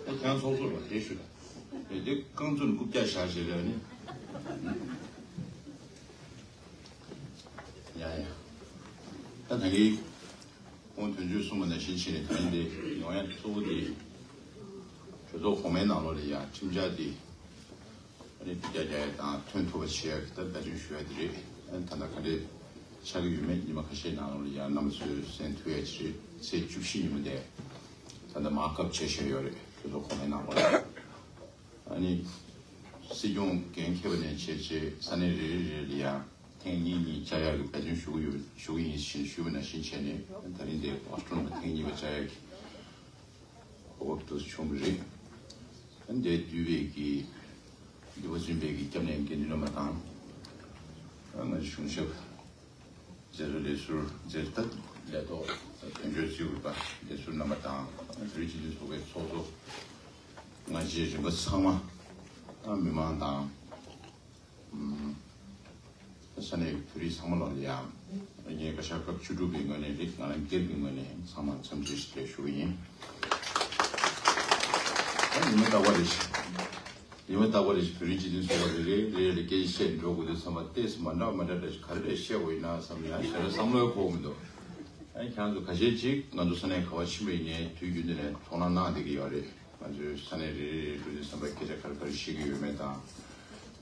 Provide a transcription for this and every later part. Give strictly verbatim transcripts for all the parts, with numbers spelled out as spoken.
ད་ཁྱེད་རང་ཚོགས་གཙོ་ལ་དེ་ཞུ་ད། དེ་དེ་རྐང་བཙུན་རྐུབ་བཀྱག་བཞག་ཞེས་ལབ་ནི། ཡ་ཡ། ད་ད་གིན་ཁོང་དོན་གཅོད་གསུངས་པ་ནང་བཞིན་བྱས་ནས། ད་ཡིན་དེ་ཡོང་ཡ་གཙོ་བོ་དེ་གྲོས་ཚོགས་གོང་མའི་ནང་ལོགས་ལ་ཡ་ཁྲིམས་འཆར་དེ་ཨ་ནི་བརྒྱ་རྒྱག་ཡ་དང་ཐོན་ཐུབ་པ་བྱེད་ཡ་གི་ད་བརྡ་སྐྱོན་ཞུ་ཡ་དེ་རེད། ཨ་ནི་ད་ལྟ་ག་འདྲས་ཆགས་ཀྱི་ཡོད་མེད་ཉི་མ་ཁ་ཤས་ནང་ལོགས་ལ་ཡ་རྣམ་པ་ཚོས་གསན་ཐུབ་ཡ་ཅིག་རེད། ཚེས་བཅུ་བཞི་ཉིན་མོ་དེ་ད་ལྟ་མར་ཀ་བྱེད་བཞིན་ཡོད་རེད། གྲོས་ཚོགས་གོང་མའི་ནང་ལོགས་ལ། ཨ་ནི་སྲིད་སྐྱོང་འགན་འཁྱེར་བ་ནས་བྱས་རྗེས་ས་གནས་རེ་རེ་རེ་ལ་ཡང་ཐེངས་གཉིས་གཉིས་བཅར་ཡག་གི་འབད་བརྩོན་ཞུ་གི་ཡོད། ཞུ་གི་ཡིན་ཞེས་ཞུས་པ་ནང་བཞིན་བྱས་ནས། ད་རིང་འདིར་ཝ་ཤིང་ཊོན་ལ་ཐེངས་གཉིས་པ་བཅར་ཡག་གི་གོ་སྐབས་དེ་བྱུང་བ་རེད། ཨ་ནི་འདིར་འདུས་པའི་གི་འདུས་པ་འཛིན་པའི་གི་སྐྱབས་གནས་དགེ་འདུན་རྣམ་པ་དང་། ང་ཚོ་གཞུང་ཞབས་མཛད་གཙོ་ལས་ཟུར་མཛད། ད་ལས་ཐོག་དོན་གཅོད་རྩིས་དབུས་པ་ལས་ཟུར་རྣམ་པ་དང་། བོད་རིགས་སྤྱི་མཐུན་ཚོགས་པའི་ཚོགས་གཙོ། སྔ་རྗེས་རིམ་པ་ཚང་མ། ཨ་མི་མང་དང་། ཨམ། ས་གནས་བོད་རིགས་ཚང་མ་ལ་ཡང་ངས་བཀའ་ཤག་སྐབས་བཅུ་དྲུག་པའི་ངོས་ནས་རེད། ང་རང་སྒེར་གྱི་ངོས་ནས་ཚང་མར་འཚམས་འདྲི་ཞུ་གི་ཡིན། ད་ཉི་མ་རྟག་པར་རེ་བཞིན། ཉི་མ་རྟག་པར་རེ་བཞིན་བོད་རིགས་སྤྱི་མཐུན་ཚོགས་པ་རེ་རེ་རེ་རེ་ལ་སྐད་ཆ་བཤད་འགྲོ་དགོས་དུས་ཙམ་པ། ཏོག་ཙམ་མ་འདྲ་མ་འདྲ་འདྲ་ཞིག་ག་རེ་རེ་བཤད་དགོས་ཡིན་ན་བསམ་ཡང་གཞན་ལ་བསམ་བློ་འཁོར་མི་འདུག་ཨ་ཁྱེད་རང་ཚོ་ཁ་ཤས་ཅིག་ང་ཚོ་ས་གནས་ག་པར་ཕྱིན་པ་ཡིན་ནའི་དུས་རྒྱུན་དུ་ནས་ཐུགས་སྣང་གནང་བསྡད་ཀྱི་ཡོད་རེད། ང་ཚོའི་ས་གནས་རེ་རེ་རེ་འགྲོ་དུས་ཙམ་པ་སྐད་ཆ་ག་རེ་ག་རེ་བཤད་ཀྱི་ཡོད་མེད་དང་།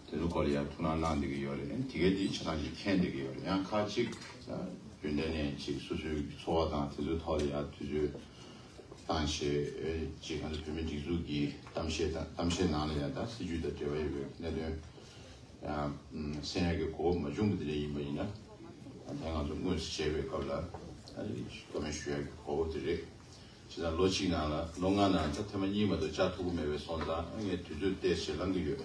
དེ་ཚོ་སྐོར་ལ་ཡང་ཐུགས་སྣང་གནང་བསྡད་ཀྱི་ཡོད་རེད། དེ་གའི་དེ་ཆ་ཚང་ཞིག་མཁྱེན་བསྡད་ཀྱི་ཡོད་རེད། ཡང་ཁག་ཅིག་རྒྱུན་ལྡན་ནས་ཅིག་སོ་སོའི་ཚོར་བ་དང་དེ་ཚོའི་ཐོག་ལ་ཡང་དུས་ཚོད་བཏང་བྱས། ཅིག་ང་ཚོ་བོད་མིའི་སྒྲིག་འཛུགས་ཀྱི་གཏམ་བཤད་དང་། གཏམ་བཤད་ནང་ལ་ཡང་ད་སྲིད་བྱུས་དང་འབྲེལ་བ་ཡོད་པའི་གནད་དོན་ཡང་གསན་ཡག་གི་གོ་སྐབས་མ་བྱུང་བ་དེ་འདྲ་ཡིན་པ་ཡིན་ན། ད་ང་ཚོ་དངོས་སུ་མཇལ་བའི་སྐབས་ལ་ཨ་ནི་བཀའ་མོལ་ཞུ་ཡག་གི་གོ་སྐབས་དེ་རེད། བྱས་ཙང་ལོ་གཅིག་ནང་ལ། ལོ་ལྔ་ནང་ད་ཐེངས་མ་གཉིས་མ་གཏོགས་བཅར་ཐུབ་ཀྱི་མེད་པ་སོང་ཙང་། ཨ་ངས་དུས་ཚོད་ཏོག་ཙམ་བླང་གི་ཡོད།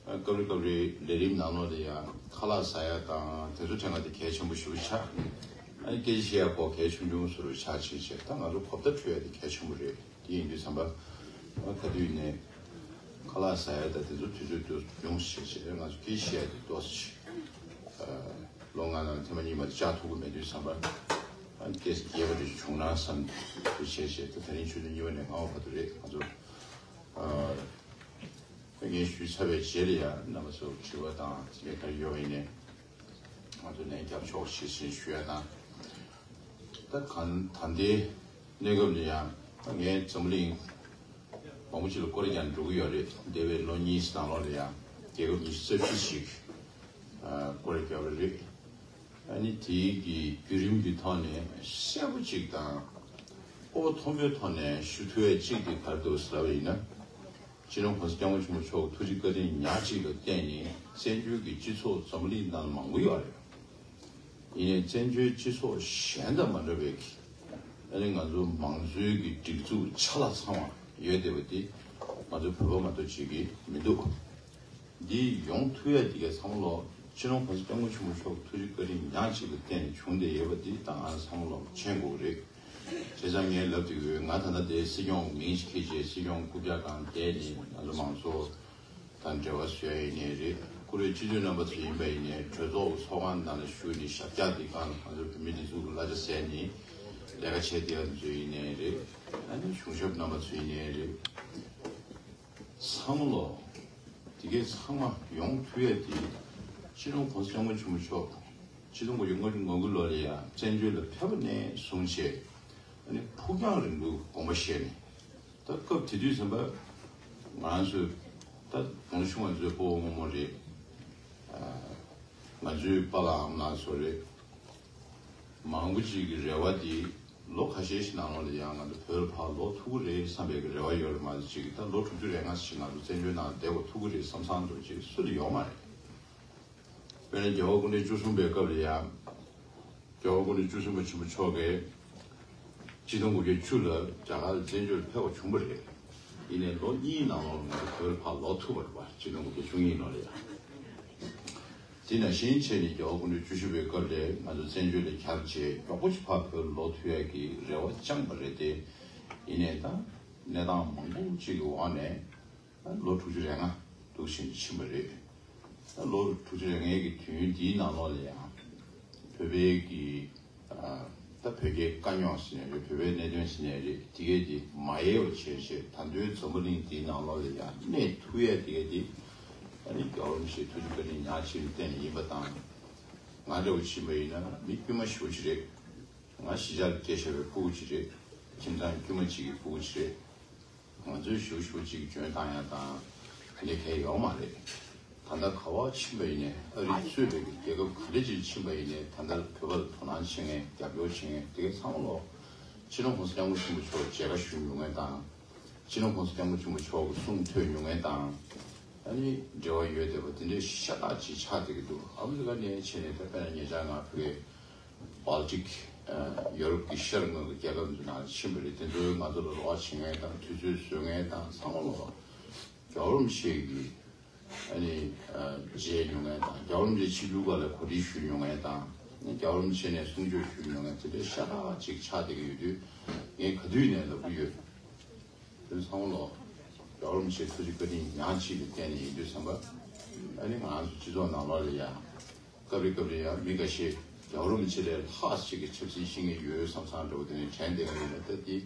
ཨ་སྐབས་རེ་སྐབས་རེ་ལས་རིམ་ནང་ལོགས་ལ་ཡང་ཁ་ལག་ཟ་ཡ་དང་དེ་ཚོ་ཐད་ཀ་དེ་གལ་ཆེན་པོ་ཞེ་པོ་ཆགས། ཨ་ནི་སྐད་ཆ་བཤད་ཡ་སྐོར་གལ་ཆུང་ཆུང་བཟོ་འདྲ་ཆགས་བྱས་བྱས། ད་ང་ཚོ་གོ་བརྡ་འཕྲོད་ཡ་དེ་གལ་ཆེན་པོ་རེད། དེ་ཡིན་དུས་ཙམ་པ། ཨ་ག་དུས་ནས་ཁ་ལག་ཟ་ཡ་དང་དེ་ཚོ་དུས་ཚོད་དུ་ཡོང་བྱས་བྱས། ང་ཚོ་སྐད་ཆ་བཤད་ཡ་དེ་ཏོག་ཙམ། ཨ་ལོ་ལྔ་ནང་ཐེངས་མ་གཉིས་མ་གཏོགས་བཅར་ཐུབ་ཀྱི་མེད་དུས་ཙམ་པ། ཨ་ཏོག་ཙམ་རྒྱས་པ་རེ་བྱུང་ན་བསམ་དུ་བྱས་བྱས། ད་ད་རིང་ཆུ་ཚོད་གཉིས་པ་ནས་ལྔ་པ་བར་དུ་རེད། ང་ཚོ་ཨ་ངས་ཞུས་ཚར་བའི་རྗེས་ལ་ཡང་རྣམ་པ་ཚོ་དྲི་བ་དང་དེ་འདྲ་ག་རེ་ཡོད་པ་ཡིན་ནའི་ང་ཚོ་ལན་རྒྱབ་ཆོག་ཞེས་ཞུ་ཡ་དང་། ད་གང་ད་ལྟའི་གནས་སྐབས་ལ་ཡང་ད་ངས་འཛམ་བུ་གླིང་མང་པོ་ཅིག་ལ་སྐོར་ར་རྒྱག་འགྲོ་གི་ཡོད་རེད། འདས་པའི་ལོ་གཉིས་ནང་ལོགས་ལ་ཡང་རྒྱལ་ཁབ་ཉི་ཤུ་རྩ་བཞི་ཞིག་ཨ་སྐོར་ར་བརྒྱབ་པ་རེད། ཨ་ནི་དེའི་གི་བརྒྱུད་རིམ་གྱི་ཐོག་ནས་གསལ་པོ་ཅིག་དང་སྤོབས་པ་མཐོན་པོའི་ཐོག་ནས་ཞུ་ཐུབ་ཡ་གཅིག་དེ་ག་རེ་འདུག་ཟེར་བ་ཡིན་ན། སྤྱི་ནོར་༸གོང་ས་༸སྐྱབས་མགོན་ཆེན་པོ་མཆོག་ཐུགས་རྗེ་བཀའ་དྲིན་ཉག་གཅིག་ལ་བརྟེན་ནས་བཙན་བྱོལ་གྱི་སྤྱི་ཚོགས་འཛམ་བུ་གླིང་ནང་མང་པོ་ཡོད་རེད། ཡིན་ནའི་བཙན་བྱོལ་སྤྱི་ཚོགས་གཞན་དང་མ་འདྲ་བའི་གི་ཨ་ནི་ང་ཚོ་མང་གཙོའི་གི་སྒྲིག་འཛུགས་ཆ་ལག་ཚང་བ་ཡོད་བསྡད་པ་འདི་ང་ཚོ་བོད་པ་མ་གཏོགས་བྱེད་ཀྱི་མི་འདུག་འདི་ཡོང་ཐུབ་ཡ་འདི་གའི་བསམ་བློ་སྤྱི་ནོར་༸གོང་ས་༸སྐྱབས་མགོན་ཆེན་པོ་མཆོག་ཐུགས་རྗེ་བཀའ་དྲིན་ཉག་གཅིག་ལ་བརྟེན་ནས་བྱུང་བསྡད་ཡོད་པ་འདི་ད་ང་བསམ་བློ་མཁྱེན་དགོས་ཀྱི་རེད། བྱས་ཙང་ངས་ལབ་དུས་ང་ད་ལྟ་དེ་སྲིད་སྐྱོང་མིང་ཞིག་འཁྱེར་བྱས་སྲིད་སྐྱོང་རྐུབ་བཀྱག་སྒང་བསྡད་ནས་ང་ཚོ་མང་གཙོ་དང་འབྲེལ་བ་བཟོ་ཡ་ཡིན་ནའི་རེད། བཀུར་འོས་སྤྱི་འཐུས་རྣམ་པ་ཚོ་ཡིན་པ་ཡིན་ནའི་གྲོས་ཚོགས་ཀྱི་ཚོགས་ཁང་ནང་ལ་བཞུགས་ནས་ཞབས་བཀྱག་འདི་སྒང་ལ་ང་ཚོ་བོད་མིའི་སྒྲིག་འཛུགས་ཀྱི་གླ་ཆ་ཟས་ནས་ལས་ཀ་བྱས་བསྡད་ཡ་ཚོ་ཡིན་ནའི་རེད། ཨ་ནི་གཞུང་ཞབས་རྣམ་པ་ཚོ་ཡིན་ནའི་རེད། བསམ་བློ་དེ་གའི་ཚང་མ་ཡོང་ཐུབ་ཡ་དེ་སྤྱི་ནོར་༸གོང་ས་༸སྐྱབས་མགོན་ཆེན་པོ་མཆོག་ཆིག་སྟོང་དགུ་བརྒྱ་ལྔ་བཅུ་ང་དགུ་ལོ་ལ་ཡ་བཙན་བྱོལ་ལ་ཕེབས་པ་ནས་བཟུང་བྱས། ཨ་ནི་ཕུགས་རྒྱང་རིང་པོའི་དགོངས་པ་བཞེས་ནས། ད་སྐབས་དེ་དུས་ཙམ་པ་ང་རང་ཚོའི་ད་གོང་ཆུང་ང་ཚོའི་སྤོ་བོ་རྨོ་མོ་རེད། ཨ་ང་ཚོའི་པཱ་ལགས་ཨ་མ་ལགས་ཚོ་རེད། མང་པོ་ཅིག་གི་རེ་བ་དེ་ལོ་ཁ་ཤས་ཤིག་ནང་ལོགས་ལ་ཡང་ང་ཚོ་བོད་ལ་ཕར་ལོག་ཐུབ་ཀྱི་རེད་བསམ་པའི་གི་རེ་བ་ཡོད་རེད། མ་གཞི་ཅིག་ད་ལོ་དྲུག་ཅུ་རེ་ལྔ་ཞིག་ང་ཚོ་བཙན་བྱོལ་ནང་བསྡད་དགོས་ཐུབ་ཀྱི་རེད་བསམ་བསམ་འདྲ་ཅིག་སུ་ལ་ཡོད་མ་རེད། དཔེར་ན་རྒྱལ་བ་སྐུ་ཕྲེང་བཅུ་གསུམ་པའི་སྐབས་ལ་ཡང་རྒྱལ་བ་སྐུ་ཕྲེང་བཅུ་གསུམ་པ་ཆེན་པོ་མཆོག་གིས་ཆིག་སྟོང་དགུ་བརྒྱ་བཅུ་ལ་རྒྱ་གར་ལ་བཙན་བྱོལ་ཕེབས་པ་བྱུང་བ་རེད། ཡིན་ནའི་ལོ་གཉིས་ནང་ལོགས་ལ་ང་ཚོ་བོད་ལ་ཕར་ལོག་ཐུབ་པ་རེད་པ། ཆིག་སྟོང་དགུ་བརྒྱ་བཅུ་གཉིས་ལོ་ལ་ཡང་། དེ་ནང་བཞིན་བྱས་ནས་རྒྱལ་བ་སྐུ་ཕྲེང་བཅུ་བཞི་པའི་སྐབས་ལ་ང་ཚོ་བཙན་བྱོལ་ལ་གྱར་རྗེས་མགྱོགས་པོ་ཅིག་ཕར་བོད་ལ་ལོག་ཐུབ་ཡ་གི་རེ་བ་བཅངས་པ་རེད་དེ། ཡིན་ནའི་ད་གནས་སྟངས་མང་པོ་ཅིག་གི་འོག་ནས་ད་ལོ་དྲུག་ཅུ་རེ་ལྔ་འདུག་བཞིན་ཕྱིན་པ་རེད། ད་ལོ་དྲུག་ཅུ་རེ་ལྔའི་གི་དུས་ཡུན་འདིའི་ནང་ལོགས་ལ་ཡང་བོད་པའི་གི་ཨ་ ད་བོད་རྒྱའི་དཀའ་རྙོག་ཟེར་ནས་རེད། བོད་པའི་གནད་དོན་ཟེར་ནས་རེད། དེ་གས་དེ་མ་ཡལ་བ་བྱས་བྱས། ད་དུང་འཛམ་བུ་གླིང་འདིའི་ནང་ལོགས་ལ་ཡང་གནས་ཐུབ་ཡས་དེ་གས་དེ། ཨ་ནི་རྒྱལ་བ་རིན་པོ་ཆེའི་ཐུགས་རྗེ་བཀའ་དྲིན་ཉག་གཅིག་ལ་བརྟེན་ནས་ཡིན་པ་དང་། ང་འདྲ་བོ་ཕྱིན་པ་ཡིན་ན་མི་དཀྱུས་མ་ཞེ་པོ་ཅིག་རེད། ང་གཞིས་ཆགས་ལ་སྐྱེས་བཞག་པའི་ཕྲུ་གུ་ཅིག་རེད། ཁྱིམ་ཚང་དཀྱུས་མ་ཅིག་གི་ཕྲུ་གུ་ཅིག་རེད། ང་ཚོའི་ཞུ་ཞུ་གཅིག་འཇོན་བཏང་ཡ་དང་། དེ་འདྲ་གང་ཡོད་མ་རེད། ད་ལྟ་ག་བ་ཕྱིན་པ་ཡིན་ནའི། ཨ་རི་གཙོས་པའི་རྒྱལ་ཁབ་ག་འདྲ་ཅིག་ཕྱིན་པ་ཡིན་ནའི། ད་ལྟ་བོད་པ་ལ་དོ་སྣང་བྱེད་མཁན། རྒྱབ་སྐྱོར་བྱེད་མཁན་དེ་གའི་ཚང་མ་ལོ། སྤྱི་ནོར་༸གོང་ས་༸སྐྱབས་མགོན་ཆེན་པོ་མཆོག་མཇལ་ཁ་ཞུ་མྱོང་མཁན་དང་། སྤྱི་ནོར་༸གོང་ས་༸སྐྱབས་མགོན་ཆེན་པོ་མཆོག་གི་གསུང་ཐོས་མྱོང་མཁན་དང་། ཨ་ནི་འབྲེལ་བ་ཡོད་བསྡད་པ་དེ་འདྲའི་ཤ་སྟག་ཅིག་ཆགས་བསྡད་ཀྱི་འདུག་ཨ་མི་རི་ཀ་ནས་བྱས་ནས། ད་དཔེར་ན་ཉེ་ཆར་ང་ཕ་གིའི་བྷལ་ཊིག་ཡོ་རོབ་ཀྱི་ཤར་ངོས་ཀྱི་རྒྱལ་ཁབ་འདི་ནང་ཕྱིན་པ་རེད། དེ་ཚོས་ང་ཚོ་ལ་རོགས་པ་བྱེད་མཁན་དང་། དུས་ཚོད་བཟོ་མཁན་དང་། ཚང་མ་ལ་རྒྱལ་བ་རིན་པོ་ཆེ་གི་ཨ་ནི་མཇལ་མྱོང་མཁན་དང་། རྒྱལ་བ་རིན་པོ་ཆེ་ཆིབས་བསྒྱུར་སྐབས་ལ་གོ་སྒྲིག་ཞུས་མྱོང་མཁན་དང་། རྒྱལ་བ་རིན་པོ་ཆེ་ནས་གསུང་ཆོས་ཞུས་མྱོང་མཁན་དེ་འདྲའི་ཤ་སྟག་ཅིག་ཆགས་བསྡད་ཀྱི་ཡོད་དུས། ངས་ག་དུས་ནས་ལབ་ཀྱི་ཡོད། དེ་ཚང་མ་ལོ། རྒྱལ་བ་རིན་པོ་ཆེའི་ཐུགས་རྗེ་བཀའ་དྲིན་ཉག་གཅིག་ལ་བརྟེན་ནས་ཡིན་དུས་ཙམ་པ། ཨ་ནི་ང་རང་ཚོ་སྤྱི་ཚོགས་ནང་ལོགས་ལ་ཡང་། སྐབས་རེ་སྐབས་རེ་ཡང་མི་འགའ་ཤས་རྒྱལ་བ་རིན་པོ་ཆེ་ལས་ལྷག་ཅིག་གི་ཆབ་སྲིད་ཤེས་མཁན་ཡོད་བསམ་བསམ་འདྲ་བོ་དེ་ནས་དྲན་བསྡད་མཁན་ཡོད་ན། ད་དེ་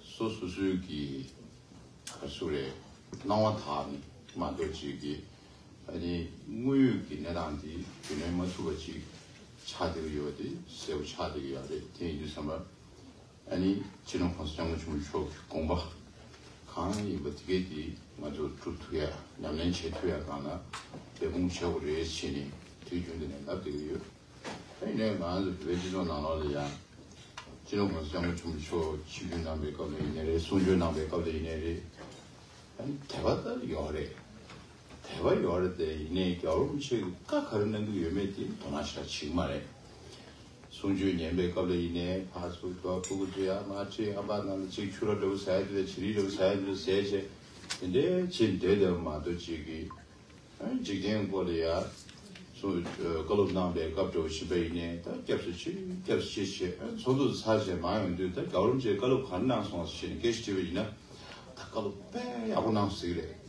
སོ་སོ་སོའི་གི་ག་རེ་ཟེར་རེད། སྣང་བ་དག་ནི་མ་གཏོགས་ཅིག་གི། ཨ་ནི་དངོས་ཡོད་ཀྱི་གནས་སྟངས་དེ་རྒྱུས་ལོན་མ་ཐུབ་པ་ཅིག་ཆགས་བསྡད་ཀྱི་ཡོད་པ་དེ་གསལ་པོ་ཆགས་བསྡད་ཀྱི་ཡོད་རེད། དེ་ཡིན་དུས་ཙམ་པ། ཨ་ནི་སྤྱི་ནོར་༸གོང་ས་༸སྐྱབས་མགོན་ཆེན་པོ་མཆོག་གི་དགོངས་པ་གང་ཡིན་པ་དེ་གས་དེ་ང་ཚོ་སྒྲུབ་ཐུབ་ཡ། ཉམས་ལེན་བྱེད་ཐུབ་ཡ་སྒང་ལ་འབད་འབུངས་བྱེད་དགོས་རེད་ཟེར་ནས་དུས་རྒྱུན་དུ་ནས་ལབ་བསྡད་ཀྱི་ཡོད། ཨ་ནི་ང་ཚོ་བོད་པའི་སྤྱི་ཚོགས་ནང་ལོགས་ལ་ཡང་། སྤྱི་ནོར་༸གོང་ས་༸སྐྱབས་མགོན་ཆེན་པོ་མཆོག་ཆིབས་བསྒྱུར་གནང་པའི་སྐབས་ལ་ཡིན་ནའི་རེད། གསུང་ཆོས་གནང་པའི་སྐབས་ལ་ཡིན་ནའི་རེད། ཨ་ནི་དད་པ་ད་ཡོད་རེད། དད་པ་ཡོད་རེད་དེ། ཡིན་ནའི་རྒྱལ་བ་རིན་པོ་ཆེ་གིས་བཀའ་ག་རེ་གནང་གི་ཡོད་མེད་དེ་དོ་སྣང་ཞེ་དྲག་བྱེད་ཀྱི་མ་རེད། གསུང་ཆོས་ཉན་པའི་སྐབས་ལ་ཡིན་ནའི་ཕར་ཚུར་དུ་ཕྲུ་གུ་ཚོ་ཡར་མར་ཁྲིད། ཨམ་ཕྲུག་རྣམས་ལ་ཅིག་ཕྱུ་ར་འདྲ་བོ་ཟ་ཡ་དེ་ལ། བྱི་རིལ་འདྲ་བོ་ཟ་ཡ་དེ་ལ་ཟས་བྱས། དེ་འདྲའི་བྱེད་བསྡད་བསྡད་པ་མ་གཏོགས་ཅིག་གི། ཨ་ནི་འཇིག་རྟེན་སྐོར་ལ་ཡ་སུ་བཀའ་སློབ་གནང་པའི་སྐབས་འདྲ་བོ་ཕྱིན་པ་ཡིན་ནའི། ད་སྐྱབས་སུ་མཆི། སྐྱབས་སུ་མཆི་བྱས། ཨ་ནི་ཚོགས་འདུ་ཚར་བྱས་མར་ཡོང་དུས། ད་རྒྱལ་བ་རིན་པོ་ཆེས་བཀའ་སློབ་ག་རེ་གནང་སོང་ཟེར་ནས་སྐད་ཆ་དྲིས་པ་ཡིན་ན། ད་བཀའ་སློབ་དཔེ་ཡག་པོ་གནང་སོང་ཟེར་གི་རེད།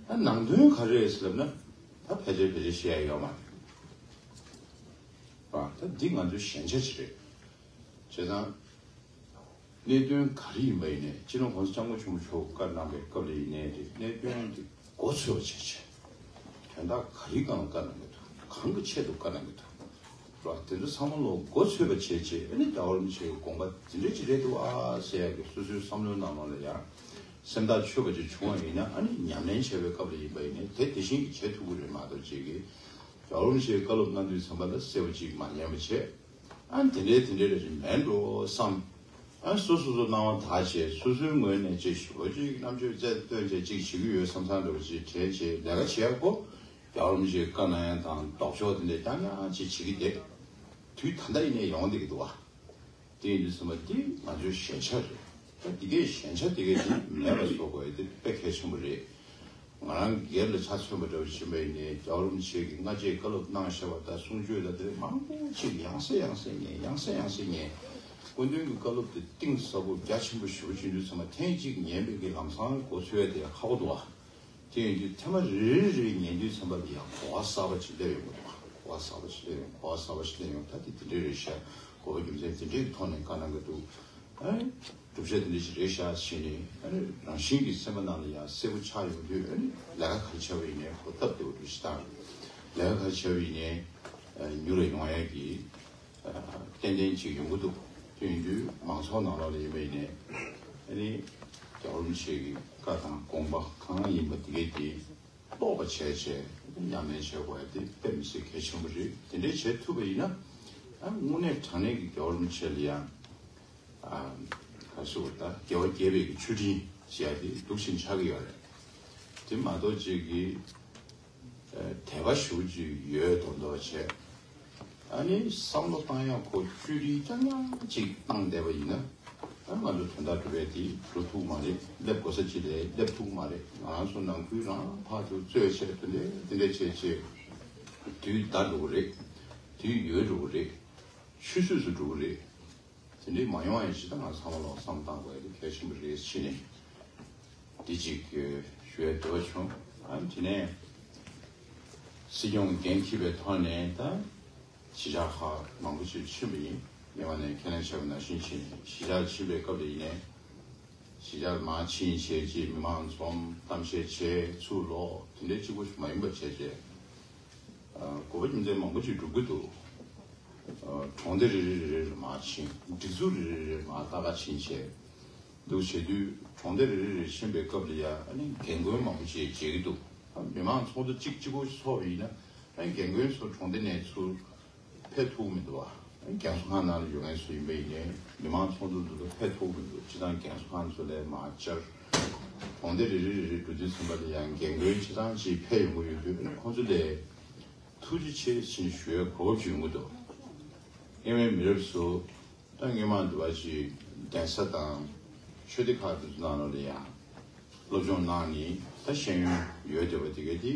ད་ནང་དོན་ག་རེ་རེད་ཟེར་ལབ་ན། ད་ཕལ་ཆེར་ཕལ་ཆེར་བཤད་ཡ་ཡོད་མ་རེད། ཨ། ད་འདི་ང་ཚོའི་ཞན་ཆ་ཅིག་རེད། བྱས་ཙང་། གནད་དོན་ག་རེ་ཡིན་པ་ཡིན་ནའི། སྤྱི་ནོར་༸གོང་ས་༸སྐྱབས་མགོན་ཆེན་པོ་མཆོག་བཀའ་གནང་པའི་སྐབས་ལ་ཡིན་ནའི་རེད། གནད་དོན་འདི་མགོ་ཚོས་པ་བྱས་བྱས། དོན་དག་ག་རེའི་སྒང་ལ་བཀའ་གནང་གི་འདུག་གང་གི་ཆེད་དུ་བཀའ་གནང་གི་འདུག་རེད་བ། དེ་ཚོ་ཚང་མ་ལོ་མགོ་ཚོས་པ་བྱས་བྱས། ཨ་ནི་རྒྱལ་བ་རིན་པོ་ཆེའི་དགོངས་པ་འདི་འདྲ་ཅིག་རེད་འདུག་ཨ་ཟེར་ཡག་གི་སོ་སོའི་བསམ་བློའི་ནང་ལོགས་ལ་ཡང་སེམས་ཐག་ཆོད་པ་ཅིག་བྱུང་བ་ཡིན་ན། ཨ་ནི་ཉམས་ལེན་བྱེད་པའི་སྐབས་ལ་ཡིན་པ་ཡིན་ནའི་དེ་དེ་བཞིན་གྱི་བྱེད་ཐུབ་ཀྱི་རེད་མ་གཏོགས། ཅིག་གི་རྒྱལ་བ་རིན་པོ་ཆེའི་བཀའ་སློབ་གནང་དུས་ཙམ་པ་ལ་གསལ་པོ་ཅིག་མ་ཉན་པ་བྱས། ཨ་ནི་དེ་འདྲའི་དེ་འདྲའི་རེ་ཞིག་མེད་འགྲོ་བསམ། ཨ་ནི་སོ་སོ་སོ་སྣང་བ་དག་བྱས། སོ་སོའི་ངོས་ནས་ཅིག་ཞུ་བ་ཅིག་རྣམ་དཔྱོད་རྩལ་བཏོན་བྱས་ཅིག་བྱེད་ཀྱི་ཡོད་བསམ་བསམ་འདྲ་བོ་ཅིག་དྲན་བྱས། ལས་ཀ་བྱེད་ཡག་པོ་རྒྱལ་བ་རིན་པོ་ཆེའི་བཀའ་གནང་ཡ་དང་ལྡོག་ཕྱོགས་དེ་འདྲ་རྐྱང་རྐྱང་ཅིག་བྱེད་ཀྱི་བསྡད། དུས་ད་ལྟ་ཡིན་ནའི་ཡོང་བསྡད་ཀྱི་འདུག་བ། དེ་ཡིན་དུས་ཙམ་པ་འདི་ང་ཚོའི་ཞན་ཆ་རེད། ད་འདི་གའི་ཞན་ཆ་དེ་གའི་དེ་མེད་པ་བཟོ་དགོས་ཡ་དེ་དཔེ་གལ་ཆེན་པོ་རེད། ང་རང་སྒེར་ལ་ཆ་མཚོན་པ་འདྲ་བོ་ཕྱིན་པ་ཡིན་ནའི། རྒྱལ་བ་རིན་པོ་ཆེ་གིས་སྔ་རྗེས་བཀའ་སློབ་གནང་བཞག་པ་དང་། གསུང་ཆོས་དང་དེ་མང་པོ་ཅིག་ཡང་སེ་ཡང་སེ་ཉན། ཡང་སེ་ཡང་སེ་ཉན། སྐུ་མདུན་གྱི་བཀའ་སློབ་དེ་གཏིང་ཟབ་པོ་རྒྱ་ཆེན་པོ་ཞེ་པོ་ཅིག་ཡིན་དུས་ཙམ་པ། ཐེངས་གཅིག་ཉན་པའི་གི་ལམ་སང་མགོ་ཚོས་ཡ་དེ་ཡང་ཁག་པོ་འདུག་བ། དེ་ཡིན་དུས་ཐེངས་མ་རེ་རེ་རེ་ཉན་དུས་ཙམ་པ་ལ་ཡང་གོ་བ་གསར་པ་ཅིག་སླེབས་ཡོང་གི་འདུག་གོ་བ་གསར་པ་ཅིག་སླེབས་ཡོང་། གོ་བ་གསར་པ་ཅིག་སླེབས་ཡོང་། ད་དེ་དེ་འདྲས་རེད་ཤག་གོ་བ་རྒྱུ་མཚན་དེ་འདྲས་ཀྱི་ཐོག་ནས་བཀའ་གནང་གི་འདུག་ཨ་ནི་བསྒྲུབ་བྱ་དེ་འདྲས་ཞིག་རེད་ཤག་ཟེར་ནས། ཨ་ནི་རང་བཞིན་གྱིས་སེམས་པ་ནང་ལ་ཡང་གསལ་པོ་ཆགས་ཡོང་དུས། ཨ་ནི་ལས་ཀ་ག་རེ་བྱས་པ་ཡིན་ནའི་གོ་སྟབས་བདེ་པོ་འགྲོ་ཞིག་དང་། ལས་ཀ་ག་རེ་བྱས་པ་ཡིན་ནའི་མྱུར་རུ་ཡོང་ཡ་གི་ཏན་ཏན་ཅིག་ཡོང་གི་འདུག་དེ་ཡིན་དུས་མང་ཚོགས་ནང་ལོགས་ལ་ཡིན་པ་ཡིན་ནའི། ཨ་ནི་རྒྱལ་བ་རིན་པོ་ཆེ་གི་བཀའ་དང་དགོངས་པ་གང་ཡིན་པ་དེ་གས་དེ་རྟོགས་པ་བྱས་བྱས་ཉམས་ལེན་བྱེད་དགོས་ཡ་དེ་དཔེ་མི་སྲིད་གལ་ཆེན་པོ་རེད། དེ་འདྲས་བྱེད་ཐུབ་པ་ཡིན་ན། ཨ་དངོས་གནས་དྲང་གནས་ཀྱི་རྒྱལ་བ་རིན་པོ་ཆེ་ལ་ཡང་། ཨ་ག་རེ་ཟེར་དགོས་རེད། ད་རྒྱལ་བ་དགྱེས་པའི་གི་མཆོད་སྤྲིན་ཟེར་ཡ་དེ་འདུག་བཞིན་ཆགས་ཀྱི་ཡོད་རེད། དེ་མ་གཏོགས་ཅིག་གི་དད་པ་ཞེ་པོ་ཅིག་ཡོད་མདོག་མདོག་བྱས། ཨ་ནི་བསམ་བློ་བཏང་ཡག་ཁོ་བཅོས་སྒྲིག་རྐྱང་རྐྱང་ཅིག་བཏང་བསྡད་པ་ཡིན་ན། ཨ་ང་ཚོ་དོན་དག་སྒྲུབ་ཡས་དེ་འགྲོ་ཐུབ་མ་རེད། སླེབས་དགོས་ས་ཅིག་ལ་སླེབས་ཐུབ་མ་རེད། ང་རང་ཚོ་ནང་ཁུལ་རང་ཕར་ཚུར་རྩོད་བྱས། དེ་འདྲས་དེ་འདྲས་བྱས་བྱས་དུས་འདའ་འགྲོ་གི་རེད། དུས་ཡོལ་འགྲོ་གི་རེད། ཆུད་ཟོས་སུ་འགྲོ་གི་རེད། དེ་འདྲའི་མ་ཡོང་བ་ཡིན་ཞེས། ད་ང་ཚང་མ་ལོག་བསམ་བཏང་དགོས་ཡ་དེ་གལ་ཆེན་པོ་རེད་ཟེར་ནས། འདི་གཅིག་ཞུ་ཡ་འདོད་པ་བྱུང་། ཨ་དེ་ནས་སྲིད་སྐྱོང་འགན་འཁྱེར་བའི་ཐོག་ནས་ད་གཞིས་ཆགས་ཁག་མང་པོ་ཅིག་ཕྱིན་པ་ཡིན། ཉེ་བ་ནས་ཁས་ལེན་བྱས་པ་ནང་བཞིན་བྱས་ནས་གཞིས་ཆགས་ཕྱིན་པའི་སྐབས་ལ་ཡིན་ནའི། གཞིས་ཆགས་མར་ཕྱིན་བྱས་རྗེས་མི་མང་འཛོམས་གཏམ་བཤད་བྱས་ཚུར་ལོག་དེ་འདྲའི་གཅིག་པོ་ཞིག་མ་ཡིན་པ་བྱས་རྗེས། ཨ། དགོས་པ་རྒྱུ་མཚན་མང་པོ་ཅིག་འགྲུབ་ཀྱི་འདུག་ཨ། གྲོང་སྡེ་རེ་རེ་རེ་རེར་མར་ཕྱིན། སྒྲིག་འཛུགས་རེ་རེ་རེ་རེར་མར་ལྟ་ག་ཕྱིན་བྱས་འདུག་བྱེད་དུས། གྲོང་སྡེ་རེ་རེ་རེར་ཕྱིན་པའི་སྐབས་ལ་ཡང་ཨ་ནི་རྒན་རྒོན་མང་པོ་ཅིག་མཇལ་གྱི་འདུག་ཨ། མི་མང་ཚོགས་འདུ་གཅིག་གཅིག་པོ་ཞིག་ཚོགས་པ་ཡིན་ན། ཨ། རྒན་རྒོན་ཚོ་གྲོང་སྡེ་ནས་ཚུར་ཕེབས་ཐུབ་ཀྱི་མི་འདུག་བ། རྒན་གསོ་ཁང་ནང་ལ་ཡོད་མཁན་ཚོ་ཡིན་པ་ཡིན་ནའི་མི་མང་ཚོགས་འདུ་འདི་ལ་ཕེབས་ཐུབ་ཀྱི་མི་འདུག་སྤྱིར་བཏང་རྒན་གསོ་ཁང་ཚོ་ལ་མར་བཅར། གྲོང་སྡེ་རེ་རེ་རེ་རེ་འགྲོ་དུས་ཙམ་པ་ལ་ཡང་རྒན་རྒོན་ཆ་ཚང་ཅིག་ཕེབས་ཡོང་གི་ཡོད་དུས། ཁོང་ཚོ་ལ་ཐུགས་རྗེ་ཆེ་ཞེས་ཞུ་བའི་གོ་སྐབས་ཅིག་ཡོང་གི་འདུག་སྔོན་མའི་མི་རབས་ཚོ། ད་སྔོན་མ་འདི་བ་ཅིག་གདན་ས་དང་ཆོས་སྡེ་ཁག་དེ་ཚོ་ནང་ལོགས་ལ་ཡང་སློབ་སྦྱོང་གནང་ནས་ད་ཤེས་ཡོན་ཡོད་བསྡད་པ་དེ་ག་དེ་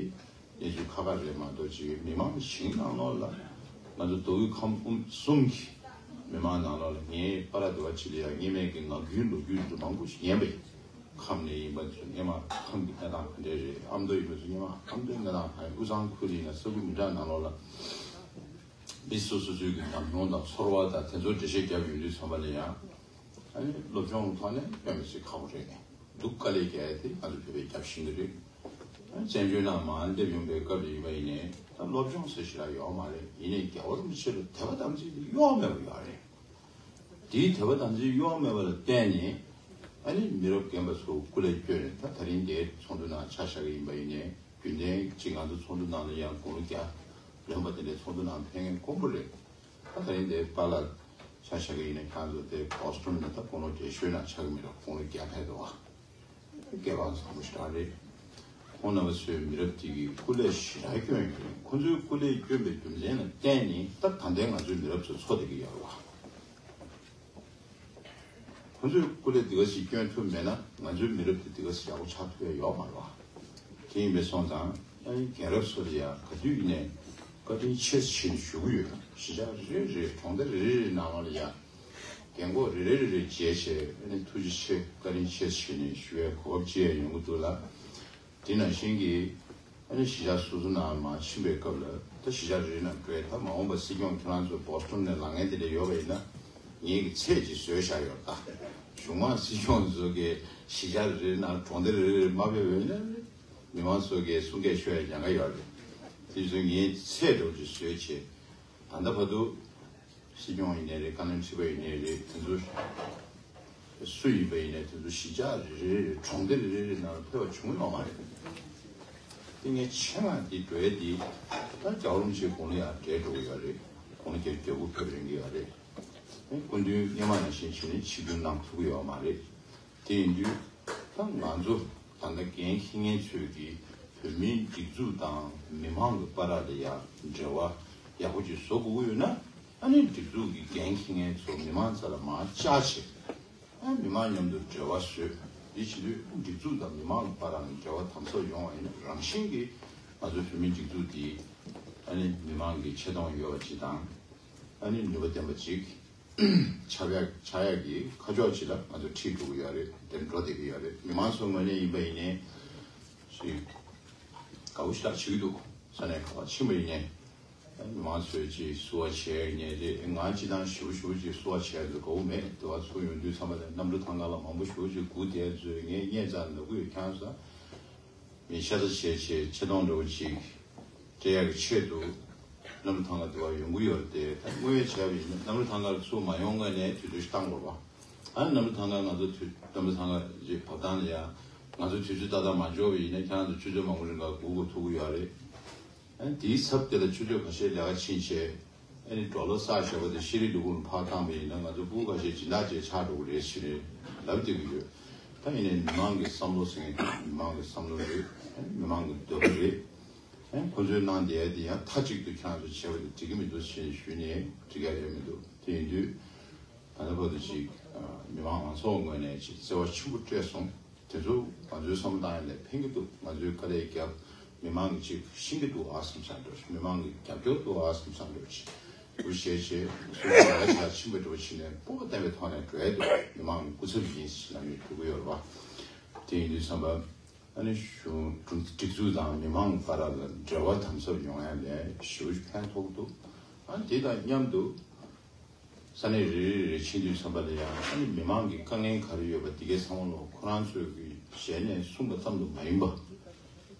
གནས་ཚུལ་ཁག་ཁག་རེད་མ་གཏོགས། ཅིག་མི་མང་གི་ཞིང་ནང་ལོགས་ལ་ང་ཚོ་མདོ་དབུས་ཁམས་གསུམ་གྱི་མི་མང་ནང་ལོགས་ལ། ངའི་པཱ་ལགས་འདི་བ་ཅིག་ལ་ཡང་སྔོན་མའི་གི་ངག་རྒྱུན་ལོ་རྒྱུས་དེ་ཚོ་མང་པོ་ཞིག་ཉན་པ་ཡིན། ཁམས་ནས་ཡིན་པ་ཚོ་སྔོན་མ་ཁམས་ཀྱི་གནས་སྟངས་ག་འདྲས་རེད། ཨ་མདོ་ཡིན་པ་ཚོ་སྔོན་མ་ཨ་མདོའི་གནས་སྟངས་ག་རེ། དབུས་གཙང་ཁུལ་ཡིན་ན་ས་ཁུལ་མི་འདྲ་ནང་ལོགས་ལ། མི་སོ་སོ་སོའི་གི་ཉམས་མྱོང་དང་ཚོར་བ་དང་དེ་ཚོ་འགྲེལ་བཤད་བརྒྱབ་ཡོང་དུས་ཙམ་པ་ལ་ཡང་། ཨ་ནི་སློབ་སྦྱོང་ཐོག་ནས་སྐྱོན་མེད་ཅིག་ཁག་པོ་རེད། སྡུག་དཀའ་ལས་རྒྱག་ཡ་དེ་ང་ཚོ་བོད་པས་རྒྱབ་ཤེས་ཀྱི་རེད། ཨ། བཙན་བྱོལ་ནང་མར་སླེབས་ཡོང་པའི་སྐབས་ལ་ཡིན་པ་ཡིན་ནའི་ད་སློབ་སྦྱོང་ཟེར་ཞིག་རག་ཡོད་མ་རེད། ཡིན་ནའི་རྒྱལ་བ་རིན་པོ་ཆེ་ལ་དད་པ་དམ་ཚིག་དེ་གཡོ་མེད་པ་ཡོད་རེད། དེའི་དད་པ་དམ་ཚིག་གཡོ་མེད་པ་ལ་བརྟེན་ནས། ཨ་ནི་མི་རབས་རྒན་པ་ཚོ་སྐུ་ལས་བསྐྱོན་ནས། ད་ད་རིང་འདིའི་ཚོགས་འདུ་ནང་ཆ་བཞག་གི་ཡིན་པ་ཡིན་ནའི། རྒྱུན་ལྡན་གྱི་ང་ཚོ་ཚོགས་འདུ་ནང་ལ་ཡང་དགུང་ལོ་བརྒྱ་ལོན་པ་དེ་འདྲའི་ཚོགས་འདུ་ནང་ཕེབས་མཁན་དཀོན་པོ་རེད། ད་ད་རིང་འདིའི་པཱ་ལགས་ཆ་བཞག་གི་ཡིན་ན། ཁྱེད་རང་ཚོ་དེ་བོ་སི་ཊོན་ནས་ད་དགུང་ལོ་བགྲེས་ཤོས་ནང་ཆགས་ཀྱི་མི་འདུག་དགུང་ལོ་བརྒྱ་ཕེབས་འདུག་བ། སྐལ་བ་བཟང་པོ་ཞེ་དྲག་རེད། ཁོང་རྣམ་པ་ཚོའི་མི་རབས་དེ་གིས་སྐུ་ལས་ཞེ་དྲག་བསྐྱོན་ཡོད་རེད། ཁོང་ཚོའི་སྐུ་ལས་བསྐྱོན་པའི་རྒྱུ་མཚན་ལ་བརྟེན་ནས་ད་ད་ལྟའི་ང་ཚོའི་མི་རབས་ཚོ་འཚོ་བསྡད་ཀྱི་ཡོད་རེད་བ། ཁོང་ཚོས་སྐུ་ལས་འདི་ག་ཞིག་བསྐྱོན་ཐུབ་མེད་ན། ང་ཚོའི་མི་རབས་དེ་འདི་ག་ཞིག་ཡག་པོ་ཆགས་ཐུབ་ཡ་ཡོད་མ་རེད་བ། དེ་ཡིན་པས་སོང་ཙང་། ཨ་ནི་རྒན་རབས་ཚོ་ལ་ཡང་ག་དུས་ཡིན་ནའི་བཀའ་དྲིན་ཆེ་ཞེས་ཞུ་གི་ཡོད། གཞིས་ཆགས་རེ་རེ་རེ། གྲོང་སྡེ་རེ་རེ་རེའི་ནང་ལ་ཡང་རྒན་གོག་རེ་རེ་རེ་རེ་མཇལ་བྱས། ཨ་ནི་ཐུགས་རྗེ་ཆེ། བཀའ་དྲིན་ཆེ་ཞེས་ནས་ཞུ་བའི་གོ་སྐབས་ཅིག་ཡང་ཡོང་གི་འདུག་ལ། དེ་ནང་བཞིན་གྱི། ཨ་ནི་གཞིས་ཆགས་སོ་སོ་ནང་མར་ཕྱིན་པའི་སྐབས་ལ། ད་གཞིས་ཆགས་རེ་རེ་ནང་འགྲོ་ཡ། ད་མ་འོངས་པ་སྲིད་སྐྱོང་ཁྱེད་རང་ཚོ་བོ་སི་ཊོན་ནས་ལངས་མཁན་དེ་འདྲ་ཡོད་པ་ཡིན་ན། ངེད་ཀྱིས་ཚད་ཅིག་བཟོས་བཞག་ཡོད་ད། གཞུང་མང་སྲིད་སྐྱོང་ཚོ་གིས་གཞིས་ཆགས་རེ་རེ་ནང་གྲོང་སྡེ་རེ་རེ་མ་ཕེབས་པ་ཡིན་ན། མི་མང་ཚོ་གིས་གསུང་སྐད་ཤོད་ཡ་ཉེན་ཁ་ཡོད་རེད། དེ་ཚོ་ངས་ཚད་འདྲ་བོ་ཅིག་བཟོས་བྱས། ད་ལྟ་བར་དུ་སྲིད་སྐྱོང་ཡིན་ནའི་རེད། བཀའ་བློན་ཁྲི་པ་ཡིན་ནའི་རེད། དེ་ཚོ་སུ་ཡིན་པ་ཡིན་ནའི། དེ་ཚོ་གཞིས་ཆགས་རེ་རེ་རེ། གྲོང་སྡེ་རེ་རེ་རེ་ནང་ལ་ཕེབས་པ་བྱུང་ཡོད་མ་རེད། དེ་ངས་ཆེད་མངགས་འདི་འགྲོ་ཡ་འདི། ད་རྒྱལ་བ་རིན་པོ་ཆེ་དགུང་ལོ་ཡང་བགྲེས་འགྲོ་གི་ཡོད་རེད། དགུང་ལོ་བརྒྱད་ཅུ་གྱ་དགུ་ཕེབས་རན་གྱི་ཡོད་རེད། སྐུ་མདུན་སྔོན་མ་ནང་བཞིན་བྱས་ནས་ཆིབས་བསྒྱུར་གནང་ཐུབ་ཀྱི་ཡོད་མ་རེད། དེ་ཡིན་དུས་ད་ང་ཚོ་ད་ལྟ་འགན་འཁྱེར་མཁན་ཚོས་ཀྱིས་བོད་མིའི་སྒྲིག་འཛུགས་དང་མི་མང་གི་བར་ལ་ཡ་འབྲེལ་བ་ཡག་པོ་ཅིག་བཟོ་དགོས་ཀྱི་ཡོད་ན། ཨ་ནི་སྒྲིག་འཛུགས་ཀྱི་འགན་འཁྱེར་མཁན་ཚོ་མི་མང་རྩ་ལ་མར་བཅར་བྱས། ཨ། མི་མང་མཉམ་དུ་འབྲེལ་བ་བཟོས། འདི་བྱེད་དུས་སྒྲིག་འཛུགས་དང་མི་མང་གི་བར་ལ་འབྲེལ་བ་དམ་ཟབ་ཡོང་བ་ཡིན་ན། རང་བཞིན་གྱིས་ང་ཚོའི་བོད་མིའི་སྒྲིག་འཛུགས་འདི་ཨ་ནི་མི་མང་གི་ཆེ་མཐོང་ཡོད་པ་ཅིག་དང་། ཨ་ནི་ནུས་པ་ལྡན་པ་ཅིག་ཆགས་ཡག་ཆགས་ཡག་གི་ཁ་ཕྱོགས་ཅིག་ལ་ང་ཚོ་ཁྲིད་འགྲོ་གི་ཡོད་རེད། དེ་འགྲོ་བསྡད་ཀྱི་ཡོད་རེད། མི་མང་ཚོའི་ངོས་ནས་ཡིན་པ་ཡིན་ནའི་ཞིག་དགའ་པོ་ཞེ་དྲག་བྱེད་ཀྱི་འདུག་ས་གནས་ག་པར་ཕྱིན་པ་ཡིན་ནའི། མི་མང་ཚོས་ཅིག་བསུ་བ་བྱས་ནས་རེད། ང་སྤྱིར་བཏང་ཞེ་པོ་ཞེ་པོ་ཅིག་བསུ་བ་བྱས་ཚོ་དགའ་པོ་མེད། དེ་བ་ཚུར་ཡོང་དུས་ཙམ་པ་ལ་གནམ་གྲུ་ཐང་ག་ལ་མང་པོ་ཞེ་པོ་ཅིག་སྒུག་བསྡད་ཚོས་ངས་སྙད་ཙམ་ལབ་ཀྱི་ཡོད། ཁྱེད་རང་ཚོ་མི་ཤ་ཚ་བྱས་བྱས་ཆེ་མཐོང་འདྲ་བོ་ཅིག་སྤྲད་ཡག་གི་ཆེད་དུ་གནམ་གྲུ་ཐང་ག་དེ་བ་ཡོང་གི་ཡོད་རེད་དེ། ད་དངོས་ཡོད་བྱས་པ་ཡིན་ན་གནམ་གྲུ་ཐང་ག་ཚུར་མ་ཡོང་སྔོན་ནས་དུས་ཚོད་བཏང་དགོས་པ། ཨ། གནམ་གྲུ་ཐང་ག་ང་ཚོ་དུས་གནམ་གྲུ་ཐང་ག་ཅིག་བབས་སྟངས་ལ་ཡ་ང་ཚོ་དུས་ཚོད་ཏག་ཏག་མ་འབྱོར་བ་ཡིན་ན་ཁྱེད་རང་ཚོ་ཆུ་ཚོད་མང་པོ་རིང་ག་སྒུག་དགོས་ཐུག་གི་ཡོད་རེད། ཨ། དེའི་ཚབ་དེ་ལ་ཆུ་ཚོད་ཁ་ཤས་ལས་ཀ་ཕྱིན་བྱས། ཨ་ནི་ཌོ་ལར་བསགས་བཞག་པ་དེ་ཤེས་རིག་ལས་ཁུངས་ལ་ཕར་བཏང་བ་ཡིན་ན་ང་ཚོ་ཕྲུ་གུ་ཁ་ཤས་སྦྱིན་བདག་བྱས་ཆགས་འགྲོ་གི་རེད་ཟེར་ནས་ལབ་བསྡད་ཀྱི་ཡོད། ད་ཡིན་ནའི་མི་མང་གི་བསམ་བློ་ཟེར་མཁན་དེ་མི་མང་གི་བསམ་བློ་རེད། ཨ་ནི་མི་མང་གི་འདོད་པ་རེད། ཨ་ནི་ཁོ་ཚོའི་གནང་བསྡད་ཡ་དེ་ཡང་མཐའ་གཅིག་ཏུ་ཁྱེད་རང་ཚོ་བྱས་པ་དེ་འགྲིག་གི་མི་འདུག་ཟེར་ནས་ཞུས་ནས་འགྲིག་ཡ་རེད་མི་འདུག་དེ་ཡིན་དུས་ད་ལྟ་བར་དུ་ཅིག་མི་མང་མང་ཚོགས་ངོས་ནས་ཅིག་བརྩེ་བ་ཆེན་པོ་སྤྲད་སོང་། དེ་ཚོ་ང་ཚོའི་བསམ་བློ་བཏང་ཡ་ལ་ཕན་གྱི་འདུག་ང་ཚོའི་དཀའ་ལས་བརྒྱབ། མི་མང་གི་ཅིག་ཤེས་ཀྱི་འདུག་ཨ་བསམ་བསམ་འགྲོ། མི་མང་གི་རྒྱབ་སྐྱོར་འདུག་ཨ་བསམ་བསམ་འགྲོ། ཅིག་འུ་བཤད་བྱས་སུ་ལ་ལ་ཕྱིན་པ་འགྲོ་ཕྱིན་ནས་སྤོབས་པ་ལྡན་པའི་ཐོག་ནས་འགྲོ་ཡ་འདུག་མི་མང་གི་སྐུ་ཚབ་ཡིན་ཟེར་ལབ་ནས་འགྲོ་གི་ཡོད་རེད་བ། དེ་ཡིན་དུས་ཙམ་པ་ཨ་ནི་གཞུང་སྒྲིག་འཛུགས་དང་མི་མང་བར་ལ་འབྲེལ་བ་དམ་ཟབ་ཡོང་ཡ་ལས་ཞེ་པོ་ཕན་ཐོགས་འདུག་ཨ། དེ་དང་མཉམ་དུ། ས་གནས་རེ་རེ་རེ་ཕྱིན་དུས་ཙམ་པ་ལ་ཡང་ཨ་ནི་མི་མང་གི་དཀའ་ངལ་ག་རེ་ཡོད་པ་འདི་གའི་ཚང་མ་ལོ་ཁོ་རང་ཚོས་ཀྱི་ཞལ་ནས་གསུངས་པ་ཙམ་དུ་མ་ཡིན་པ།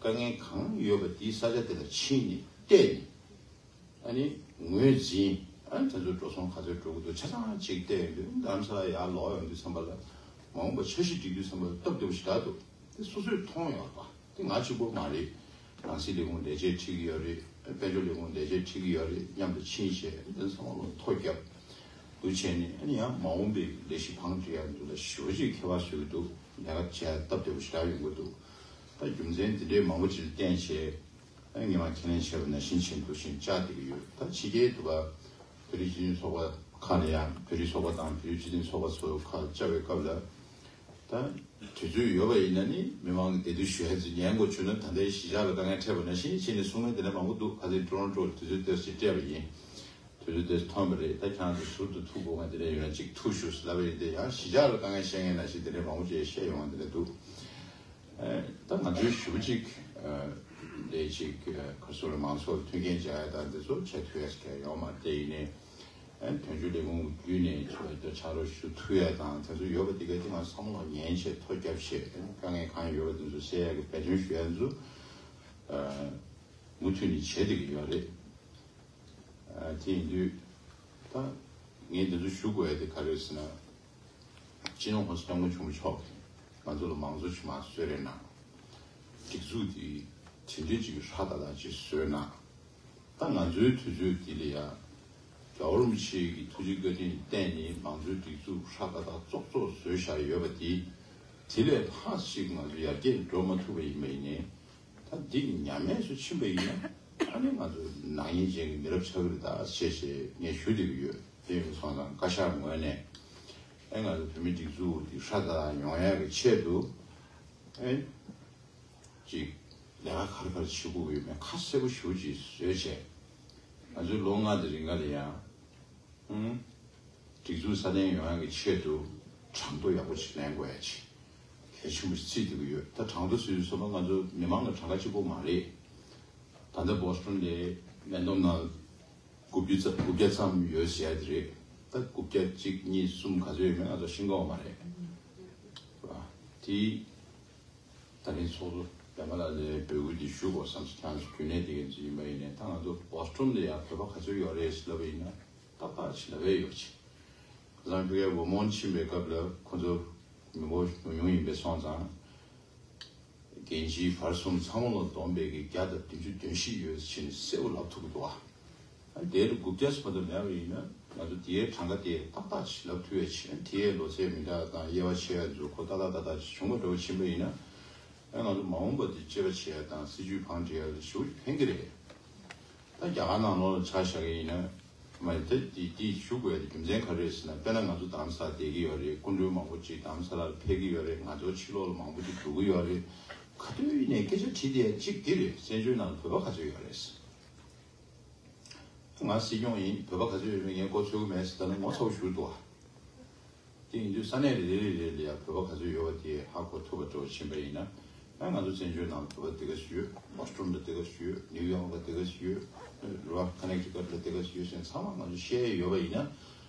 དཀའ་ངལ་གང་ཡོད་པ་འདིའི་ས་ཆ་དེ་ལ་ཕྱིན་ནས་བལྟས་ནས། ཨ་ནི་ངོས་འཛིན། ཨ་ནི་དེ་ཚོ་འགྲོ་སོང་ག་ཚོད་འགྲོ་གི་འདུག་ཆ་ཚང་གཅིག་བལྟས་ཡོང་དུས་རྡ་རམ་ས་ལ་ཡར་ལོག་ཡོང་དུས་ཙམ་པ་ལ་མ་འོངས་པ་འཆར་གཞི་སྒྲིག་དུས་ཙམ་པ་ལ་སྟབས་བདེ་པོ་ཞིག་རག་འདུག་དེ་སོ་སོས་མཐོང་ཡོད་པ་དེ་ང་གཅིག་པོ་མ་རེད། ནང་སྲིད་ལས་ཁུངས་ལས་བྱེད་ཁྲིད་ཀྱི་ཡོད་རེད། དཔལ་འབྱོར་ལས་ཁུངས་ལས་བྱེད་ཁྲིད་ཀྱི་ཡོད་རེད། མཉམ་དུ་ཕྱིན་བྱས་དེ་ཚང་མ་ལ་ཐོ་བརྒྱབ་འདུག་བྱས་ནས་ཨ་ནི་ཡང་མ་འོངས་པའི་ལས་གཞི་བང་སྒྲིག་ཡག་འདུག་ལ་ཞེ་པོ་ཅིག་ཁྱད་པར་བཟོ་གི་འདུག་ལས་ཀ་བྱས་སྟབས་བདེ་པོ་ཞིག་རག་ཡོང་གི་འདུག་ད་རྒྱུ་མཚན་འདི་འདྲའི་མང་པོ་ཅིག་ལ་བརྟེན་བྱས། ངས་མ་ཁས་ལེན་བྱས་པ་ནང་བཞིན་བྱེད་འདུག་བཞིན་བཅར་བསྡད་ཀྱི་ཡོད། ད་ཕྱི་རྒྱལ་དུ་བ་བོད་རིགས་སྤྱི་མཐུན་ཚོགས་པ་ཁག་ལ་ཡང་བོད་རིགས་ཚོགས་པ་དང་བོད་རིགས་སྤྱི་མཐུན་ཚོགས་པ་ཚོ་ཁག་བཅར་བའི་སྐབས་ལ། ད་དུས་ཚོད་ཡོད་པ་ཡིན་ན་ནི་མི་མང་གི་བདེ་སྡུག་ཞུ་ཡ་ཚོ་ཉན་དགོས་བྱུང་ན་ད་ལྟའི་གཞིས་ཆགས་ལ་དཀའ་ངལ་འཕྲད་པ་ནང་བཞིན་བྱས་ནས་གསུང་མཁན་དེ་འདྲ་མང་པོ་འདུག་ཁ་སང་ཊོ་རོན་ཊོ་ལ་དུས་ཚོད་དེར་ཞིག་སྤྲད་པ་ཡིན། དུས་ཚོད་དེ་ཐོན་པ་རེད། ད་ཁྱེད་རང་ཚོ་ཟུར་དུ་ཐུག་དགོས་ངེས་དེ་འདྲ་ཡོད་ན་གཅིག་ཐུག་ཞུ་ཟེར་ལབ་པ་ཡིན་ཏེ་ཡང་གཞིས་ཆགས་ལ་དཀའ་ངལ་བཤད་མཁན་ནང་བཞིན་དེ་འདྲ་མང་པོ་ཅིག་བཤད་ཡོང་བ་དེ་འདྲ་འདུག་ཨེ། ད་ང་ཚོའི་ཞུ་གཅིག་ཨེ། ལས་གཅིག་ཨེ། ག་སོ་རེ་མང་ཚོགས་མཐུན་རྐྱེན་སྦྱར་ཡ་དང་དེ་ཚོ་བྱེད་ཐུབ་ཡ་ཞིག་ཡོང་མ་རེད། དེ་ཡིན་ནའི་ཨེ། དོན་གཅོད་ལས་ཁུངས་བརྒྱུད་ནས་ཆོས་ལ་ཕྱག་རོགས་ཞུ་ཐུབ་ཡ་དང་དེ་ཚོ་ཡོད་པ་དེ་ག་དེ་ང་ཚང་མ་ལ་ཉན་བྱས་ཐོ་རྒྱབ་བྱས་དཀའ་ངལ་གང་ཡོད་པ་དེ་ཚོ་སེལ་ཡ་གི་འབད་བརྩོན་ཞུ་ཡ་ཚོ་ཨེ། མུ་མཐུད་ནས་བྱེད་བསྡད་ཀྱི་ཡོད་རེད། ཨ། དེ་ཡིན་དུས་ད་ངས་འདི་ཚོ་ཞུ་དགོས་ཡ་དེ་ག་རེ་ཟེར་ན། སྤྱི་ནོར་༸གོང་ས་༸སྐྱབས་མགོན་ཆེན་པོ་མཆོག་གིས་ང་ཚོ་ལ་མང་གཙོ་ཇི་མ་བཟོས་རེད་གནང་། སྒྲིག་འཛུགས་དེ་དེ་འདྲའི་ཅིག་ཧྲ་ཏག་ཏག་ཅིག་བཟོས་གནང་། ད་ང་ཚོའི་དུས་ཚོད་འདི་ལ་ཡ། རྒྱལ་བ་རིན་པོ་ཆེ་གི་ཐུགས་རྗེ་བཀའ་དྲིན་བརྟེན་ནས་མང་གཙོའི་སྒྲིག་འཛུགས་ཧྲ་ཏག་ཏག་ཙོག་ཙོག་བཟོས་བཞག་ཡོད་པ་དེ། དེ་ལས་ལྷག་ཅིག་ང་ཚོ་ཡར་རྒྱས་འགྲོ་མ་ཐུབ་པ་ཡིན་པ་ཡིན་ནའི། ད་འདི་ཉམས་དམས་སུ་ཕྱིན་པ་ཡིན་ན་ཨ་ནི་ང་ཚོ་ནག་ཉེས་ཅན་གྱི་མི་རབས་ཆགས་ཀྱི་རེད་ད་ཞེས་ཞེས་ངས་ཞུ་བསྡད་ཀྱི་ཡོད། དེ་ཡིན་པ་སོང་ཙང་བཀའ་ཤག་ངོས་ནས་ཨེ་ང་ཚོ་བོད་མི་སྒྲིག་འཛུགས་འདི་ཧྲ་ཏག་ཏག་ཡོང་ཡག་གི་ཆེད་དུ་ཨེ་ཅིག་ལས་ཀ་ག་རེ་ག་རེ་བྱེད་དགོས་ཀྱི་ཡོད་མེད་ཁ་གསལ་པོ་ཞེ་པོ་ཅིག་བཟོས་བྱས། ང་ཚོའི་ལོ་ལྔ་དེ་རིང་ག་ལ་ཡང་། ཨང་། སྒྲིག་འཛུགས་སྲ་བརྟན་ཡོང་ཡག་གི་ཆེད་དུ་གྲངས་ཐོ་ཡག་པོ་ཅིག་ལེན་དགོས་ཡ་ཅིག་གལ་ཆེན་པོ་ཞིག་བརྩིས་བསྡད་ཀྱི་ཡོད། ད་གྲངས་ཐོ་ཟེར་དུས་ཙམ་པ་ང་ཚོ་མི་མང་གི་གྲངས་ཀ་གཅིག་པོ་མ་རེད། ད་ལྟ་བོ་སི་ཊོན་ལ་མངོན་རྟོགས་ནང་དགུ་བཅུ་ཙམ་དགུ་བརྒྱ་ཙམ་ཡོད་ཟེར་ཡ་དེ་རེད། ད་དགུ་བརྒྱ་གཅིག་གཉིས་གསུམ་ག་ཚོད་ཡོད་མེད་ང་ཚོ་ཤེས་ཀྱི་ཡོད་མ་རེད། རེད་པ། དེ། ད་རིང་ཚོགས་གཙོ་སྤེན་པ་ལགས་ལ་འབོད་སྐུལ་འདི་ཞུ་དགོས་བསམ་སོང་། ཁྱེད་རྒྱུན་ལས་དེ་གའི་ཚོ་ཡིན་པ་ཡིན་ནའི་ད་ང་ཚོ་བོ་སི་ཊོན་ལ་ཡང་བོད་པ་ག་ཚོད་ཡོད་རེད་ཟེར་ལབ་པ་ཡིན་ན་ཏག་ཏག་ཅིག་ལབ་ཡས་ཡོད་ཅིག་ཁ་སང་ཕ་གིར་ཝོ་མོན་ཕྱིན་པའི་སྐབས་ལ་ཁོ་ཚོ་མི་འབོར་ཉུང་ཉུང་ཡིན་པས་སོང་ཙང་། རྒན་བྱིས་བར་གསུམ་ཚང་མ་ལ་བསྡོམས་པའི་གི་བརྒྱ་དང་བདུན་ཅུ་དོན་བཞི་ཡོད་ཟེར་ནས་གསལ་པོ་ལབ་ཐུབ་ཀྱི་འདུག་ཨ། ཨ་ནི་དེ་ལ་དགུ་བརྒྱ་ཙམ་དུ་མེད་པ་ཡིན་ན་ང་ཚོ་དེའི་གྲངས་ཀ་དེ་ཏག་ཏག་ཅིག་ལབ་ཐུབ་ཡ་ཆེ། ཨ་ནི་དེའི་ལོ་ཚད་མི་འདྲ་དང་དབྱེ་བ་ཕྱེ་ཡ་ཚོ་ཁོ་ཏག་ཏག་ཏག་ཏག་ཅིག་བྱུང་བ་འདྲ་བོ་ཕྱིན་པ་ཡིན་ན། ཨ་ང་ཚོ་མ་འོངས་པ་དེ་དཔྱད་པ་བྱེད་ཡ་དང་སྲིད་ཇུས་བང་སྒྲིག་ཡ་ལ་ཞེ་པོ་ཅིག་ཕན་གྱི་རེད། ད་རྒྱ་གར་ནང་ལོགས་ལ་ཆ་བཞག་གི་ཡིན་ན། མ་ད་དེ་དེ་ཞུ་དགོས་ཡ་དེ་རྒྱུ་མཚན་ག་རེ་རེད་ཟེར་ན། དཔེར་ན་ང་ཚོ་རྡ་རམ་ས་ལ་བསྡད་ཀྱི་ཡོད་རེད། སྐུ་མགྲོན་མང་པོ་ཅིག་རྡ་རམ་ས་ལ་ཕེབས་ཀྱི་ཡོད་རེད། ང་ཚོ་ཕྱི་ལོགས་ལ་མང་པོ་ཅིག་འགྲོ་གི་ཡོད་རེད། ག་དུས་ཡིན་ནའི་སྐད་ཆ་དྲིས་བསྡད་ཡ་གཅིག་འདི་རེད། བཙན་བྱོལ་ནང་ལ་བོད་པ་ག་ཚོད་ཡོད་རེད་ཟེར། ང་སྲིད་སྐྱོང་ཡིན། བོད་པ་ག་ཚོད་ཡོད་མེད་ངས་མགོ་ཚོད་ཀྱི་མེད་ཟེར་ད་ལ་ངོ་ཚ་པོ་ཞིག་འདུག་ཨ། དེ་ཡིན་དུས་ས་གནས་རེ་རེ་རེ་ལ་ཡང་བོད་པ་ག་ཚོད་ཡོད་པ་དེ་ཧ་གོ་ཐུབ་པ་འདྲ་བོ་ཕྱིན་པ་ཡིན་ན། ཨ་ང་ཚོ་བཙན་བྱོལ་ནང་བོད་པ་དེ་ག་ཞིག་ཡོད། ཝ་ཤིང་ཊོན་ལ་དེ་ག་ཞིག་ཡོད། ནིའུ་ཡོག་ལ་དེ་ག་ཞིག་ཡོད། རེད་བ། ཀ་ནེག་ཊི་ཀཊ་ལ་དེ་ག་ཞིག་ཡོད་ཟེར་ཚང་མ་ང་ཚོ་ཤེས་ཡོད་པ་ཡིན་ན།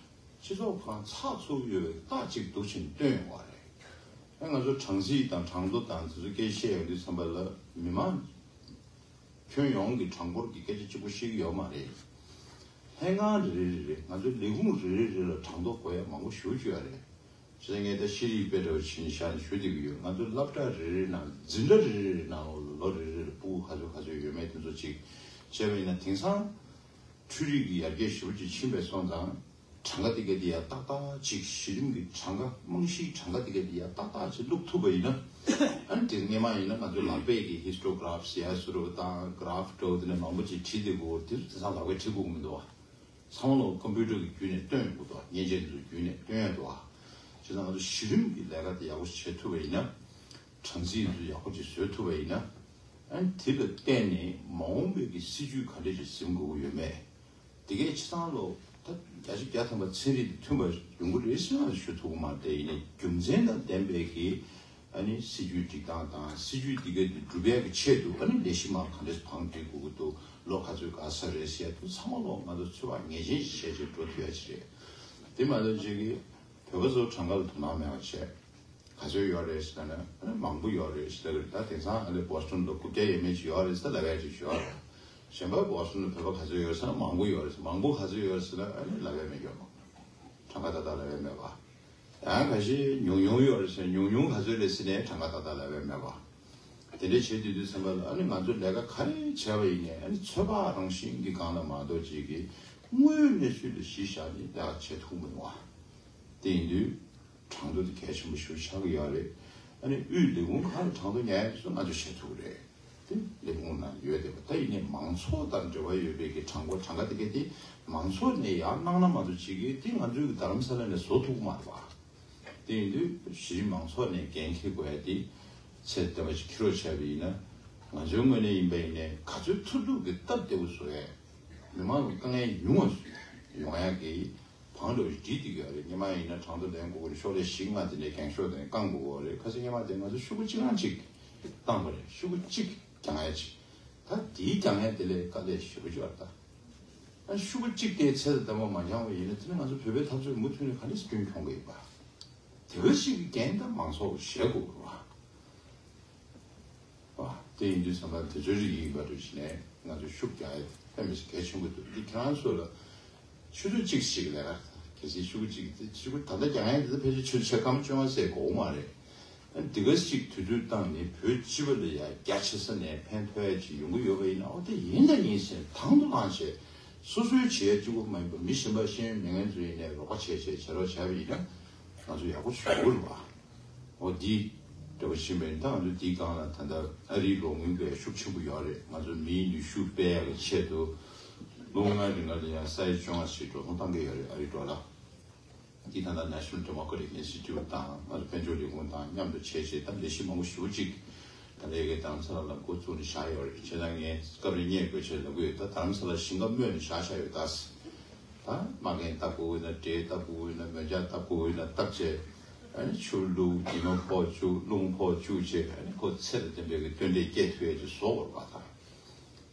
སྤྱི་ཚོགས་ཁང་ཚགས་ཚུད་ཡོད་པའི་རྟགས་གཅིག་འདུག་ཕྱིན་སྟོན་ཡོང་བ་རེད། ཨ་ང་ཚོ་གྲངས་རྩིས་དང་གྲངས་ཐོ་དང་དེ་ཚོ་སྐད་ཆ་བཤད་ཡོང་དུས་ཙམ་པ་ལ་མི་མང་ཁྱོན་ཡོངས་ཀྱི་གྲངས་འབོར་གྱི་སྐད་ཆ་གཅིག་པོ་བཤད་ཀྱི་ཡོད་མ་རེད། ལྷན་ཁང་རེ་རེ་རེ་རེ་ང་ཚོའི་ལས་ཁུངས་རེ་རེ་རེ་ལ་གྲངས་ཐོ་དགོས་ཡ་མང་པོ་ཞེ་པོ་ཅིག་ཡོད་རེད། བྱས་ཙང་ངས་ད་ཤེས་རིག་དཔེ་འདྲ་བོ་བྱས་ནས་བཞག་ནས་ཞུ་བསྡད་ཀྱི་ཡོད། ང་ཚོའི་སློབ་གྲྭ་རེ་རེ་ནང་འཛིན་གྲྭ་རེ་རེ་རེ་ནང་ལོ་རེ་རེ་ལ་ཕྲུ་གུ་ག་ཚོད་ག་ཚོད་ཡོད་མེད་དེ་ཚོ་ཅིག་བྱས་པ་ཡིན་ན་དེང་སང་འཕྲུལ་རིག་གི་ཡར་རྒྱས་ཞེ་པོ་ཅིག་ཕྱིན་པས་སོང་ཙང་། གྲངས་ཀ་དེ་ག་དེ་ཡ་ཏག་ཏག་ཅིག་གཞི་རིམ་གྱི་གྲངས་ཀ་རྨང་གཞིའི་གྲངས་ཀ་དེ་ག་དེ་ཡ་ཏག་ཏག་ཅིག་བླུགས་ཐུབ་པ་ཡིན་ན། ཨ་ནི་དེ་སྔས་མ་ཡིན་ན་ང་ཚོ་ལག་པས་ཀྱི་ཧིས་ཊོ་གྷ་ར་ཕི་ཟེར་ཡ་བཟོ་འདྲ་བོ་དང་གྷ་ར་ཕི་འདྲ་བོ་དེ་འདྲ་མང་པོ་ཅིག་བྲིས་བསྡད་དགོས། དེ་ཚོ་དེང་སང་ལག་པས་བྲིས་དགོས་ཀྱི་མི་འདུག་བ། ཚང་མ་ལོ་ཀམ་པུ་ཊར་གྱི་བརྒྱུད་ནས་སྟོན་ཡོང་གི་འདུག་བ། མཉེན་ཆས་དེ་ཚོ་བརྒྱུད་ནས་སྟོན་ཡ་འདུག་བ། བྱས་ཙང་ང་ཚོ་གཞི་རིམ་གྱི་ལས་ཀ་དེ་ཡག་པོ་ཞིག་བྱེད་ཐུབ་པ་ཡིན་ན། གྲངས་རྩིས་དེ་ཚོ་ཡག་པོ་ཅིག་བཟོ་ཐུབ་པ་ཡིན་ན། ཨ་ནི་དེ་ལ་བརྟེན་ནས་མ་འོངས་པའི་གི་སྲིད་ཇུས་ག་འདྲས་ཅིག་འཛིན་དགོས་ཀྱི་ཡོད་མེད། དེ་གའི་ཆ་ཚང་ལོ་ད་བརྒྱ་ཆ་བརྒྱ་ཐམ་པ་ཚན་རིག་དང་མཐུན་པ་ཡོང་གི་རེད་ཟེར་ང་ཞུ་ཐུབ་ཀྱི་མ་རེད། ཡིན་ནའི་རྒྱུ་མཚན་དང་ལྡན་པའི་གི་ཨ་ནི་སྲིད་ཇུས་སྒྲིག་སྟངས་དང་སྲིད་ཇུས་དེ་གའི་དེ་སྒྲུབ་ཡག་གི་ཆེད་དུ་ཨ་ནི་ལས་གཞི་མ་ག་འདྲས་བང་སྒྲིག་དགོས་ཀྱི་འདུག་ལོ་ག་ཚོད་ག་ས་རེད་ཟེར་ཡ་དེ་ཚང་མ་ལོ་ང་ཚོ་ཚོད་དཔག་ངེས་ཅན་ཞིག་བྱས་བྱས་འགྲོ་ཐུབ་ཡ་ཅིག་རེད། དེ་མ་གཏོགས་ཅིག་གིས་བོད་པ་ཚོ་གྲངས་ཀ་ལ་དོ་སྣང་མེད་པ་བྱས། ག་ཚོད་ཡོད་རེད་ཟེར་ན་ཨ་ནི་མང་པོ་ཡོད་རེད་ཟེར་གི་རེད། ད་དེང་སང་ཨ་ནི་བོ་སི་ཊོན་ལ་དགུ་བརྒྱ་ཡས་མས་ཅིག་ཡོད་རེད་ཟེར་ལབ་ཡ་ཅིག་ཡོད་རེད། གཞན་པ་བོ་སི་ཊོན་ལ་བོད་པ་ག་ཚོད་ཡོད་རེད་ཟེར་ན་མང་པོ་ཡོད་རེད་ཟེར། མང་པོ་ག་ཚོད་ཡོད་རེད་ཟེར་ན་ཨ་ནི་ལབ་ཡ་མེད་ཀྱང་གྲངས་ཀ་ཏག་ཏག་ལབ་ཡ་མེད་པ། ཡང་ཁ་ཤས་ཉུང་ཉུང་ཡོད་རེད་ཟེར། ཉུང་ཉུང་ག་ཚོད་རེད་ཟེར་ནས་གྲངས་ཀ་ཏག་ཏག་ལབ་ཡ་མེད་པ། དེ་འདྲ་བྱེད་དུས་དུས་ཙམ་པ་ལ་ཨ་ནི་ང་ཚོས་ལས་ཀ་ག་རེ་བྱས་པ་ཡིན་ནའི་ཨ་ནི་ཚོད་དཔག་རང་བཞིན་གྱི་སྒང་ལ་མ་གཏོགས་ཅིག་གིས་དངོས་གནས་ཚུལ་ལ་གཞི་བཞག་ནས་ལས་ཀ་བྱེད་ཐུབ་མི་འདུག་བ། དེ་ཡིན་དུས་གྲངས་ཐོ་དེ་གལ་ཆེན་པོ་ཞེ་པོ་ཆགས་ཀྱི་ཡོད་རེད། ཨ་ནི་དབུས་ལས་ཁུངས་ཁག་ལ་གྲངས་ཐོ་ཉར་ཡ་དེ་ཚོ་ང་ཚོས་བྱེད་ཐུབ་ཀྱི་རེད། དེ་ལས་ཁུངས་ནང་ཡོད་བསྡད་པ། ད་ཡིན་ནའི་མང་ཚོགས་དང་འབྲེལ་བ་ཡོད་པའི་གི་གྲངས་འབོར་གྲངས་ཀ་དེ་ག་དེ་མང་ཚོགས་ནས་ཡར་གནང་ན་མ་གཏོགས་ཅིག་གིས་དེ་ང་ཚོའི་གི་རྡ་རམ་ས་ལ་ནས་བཟོ་ཐུབ་ཀྱི་མ་རེད་བ། དེ་ཡིན་དུས་གཞི་རིམ་མང་ཚོགས་ནས་འགན་འཁྱེར་དགོས་ཡ་དེ་ཚད་ལྡན་པ་ཞིག་འཁྱེར་རོགས་བྱས་པ་ཡིན་ན། ང་ཚོའི་ངོས་ནས་ཡིན་པ་ཡིན་ནའི་ག་ཚོད་ཐུབ་ཐུབ་ཀྱི་སྟབས་བདེ་པོ་བཟོ་ཡས། མི་མང་ལ་དཀའ་ངལ་ཉུང་བ་ཡོང་ཡ་གི་བང་འགྲོ་བ་ཞིག་སྒྲིག་བསྡད་ཀྱི་ཡོད་རེད། སྔོན་མ་ཡིན་ན་གྲངས་ཐོ་ལེན་དགོས་ཀྱི་རེད། ཤོག་ལྷེ་བཞི་ལྔ་དེ་འདྲའི་འགེངས་ཤོག་དེ་འདྲ་བསྐང་དགོས་ཀྱི་རེད། ཁ་སང་སྔོན་མ་དེ་ང་ཚོ་ཤོག་གུ་གཅིག་རང་གཅིག་བཏང་པ་རེད། ཤོག་གུ་གཅིག་རྒྱག་ཡ་ཅིག་ད་དེའི་རྒྱག་ཡ་དེ་ལས་དཀའ་ལས་ཞེ་པོ་ཅིག་ཡོད་རེད་ད། ཨ་ཤོག་གུ་གཅིག་དེ་ཚད་དང་ལྡན་པ་མ་འཆང་བ་ཡིན་ན་དེ་ནི་ང་ཚོ་བོད་པའི་འཐབ་རྩོད་མུ་མཐུད་ནས་ག་འདྲ་སེ་རྒྱུན་འཁྱོངས་ཀྱི་ཡིན་པ། དེ་ག་ཞིག་གི་འགན་ད་མང་ཚོགས་བཞེས་དགོས་རེད་བ། བ། དེ་ཡིན་དུས་ཙམ་པ་དེ་ཚོའི་རིགས་ཡིན་པ་འདྲ་ཞིག་ནས་ང་ཚོ་ཤུགས་རྒྱག་ཡ་དཔེ་མི་སྲིད་གལ་ཆེན་པོ་འདུག་འདི་ཁྱེད་རང་ཚོ་ལ་ཆུ་ཚོད་གཅིག་ཞིག་ལས་ཀ་གལ་སྲིད་ཤུགས་གཅིག་དེ་ཤུགས་ད་ལྟ་རྒྱག་ཡ་འདི་ད་ཕལ་ཆེར་ཆུ་ཚོད་ཕྱེད་ཀ་བཅོ་ལྔ་ཟེར་དགོས་མ་རེད། འདི་ག་ཞིག་དུས་ཚོད་བཏང་ནས་བོད་སྤྱི་པ་ལ་ཡ་རྒྱ་ཆེ་ས་ནས་ཕན་ཐོགས་ཡ་ཅིག་ཡོང་གི་ཡོད་པ་ཡིན་ན། ཨོ་དེ་ཡིན་ད་ཡིན་ཟེར་དང་དུ་བླངས་བྱས་སོ་སོའི་བྱེད་ཡ་གཅིག་པོ་མ་ཡིན་པར་མི་གཞན་པ་ཤེས་ཡོན་མེད་མཁན་ཚོ་ཡིན་ནའི་རོགས་པ་བྱས་བྱས་བྱེད་རོགས་བྱས་པ་ཡིན་ན་ང་ཚོ་ཡག་པོ་བྱུང་གི་རེད་བ། ཨོ་འདི་འདྲ་པོ་ཕྱིན་པ་ཡིན་ད་ང་ཚོ་འདིའི་སྒང་ལ་ད་ལྟ་ཨ་རིའི་ལོགས་དངུལ་སྤྲད་ཤུགས་ཆེན་པོ་ཡོད་རེད། ང་ཚོ་མིའི་ནུས་ཤུགས་སྤེལ་ཡ་གི་ཆེད་དུ་ལོ་ལྔའི་རིང་ལ་ཡང་ས་ཡ་བཅོ་ལྔ་ཞིག་འགྲོ་སོང་བཏང་གི་ཡོད་རེད། ཨ་རིའི་ཌོ་ལར། འདི་ད་ལྟ་National Democratic Institute དང་ང་ཚོ་དཔལ་འབྱོར་ལས་ཁུངས་དང་མཉམ་དུ་བྱས་བྱས་ད་ལས་གཞི་མང་པོ་ཞེ་པོ་ཅིག་ད་ལྟ་ཡ་གི་རྡ་རམ་ས་ལ་ལ་འགོ་བཙུགས་ནས་བཞག་ཡོད་རེད། བྱས་ཙང་ངས་སྐབས་རེ་བརྙས་དགོས་ཆེད་ལབ་གི་ཡོད། ད་རྡ་རམ་ས་ལ་ཞིང་ཁ་རྨོས་ནས་བཞག་བཞག་ཡོད་ད། ད་མ་རྒན་བཏབ་དགོས་ཡོད་ན་འབྲས་བཏབ་དགོས་ཡོད་ན་མོན་ཆ་བཏབ་དགོས་ཡོད་ན་བཏབ་བྱས། ཨ་ནི་ཆུ་བླུགས། ཉི་མ་ཕོག་བཅུག་རླུང་ཕོག་བཅུག་བྱས། ཨ་ནི་ཁོ་ཚད་དང་ལྡན་པའི་གི་སྟོན་འབྲས་སྐྱེ་ཐུབ་ཡ་ཅིག་བཟོ་དགོས་རེད་པ་ད།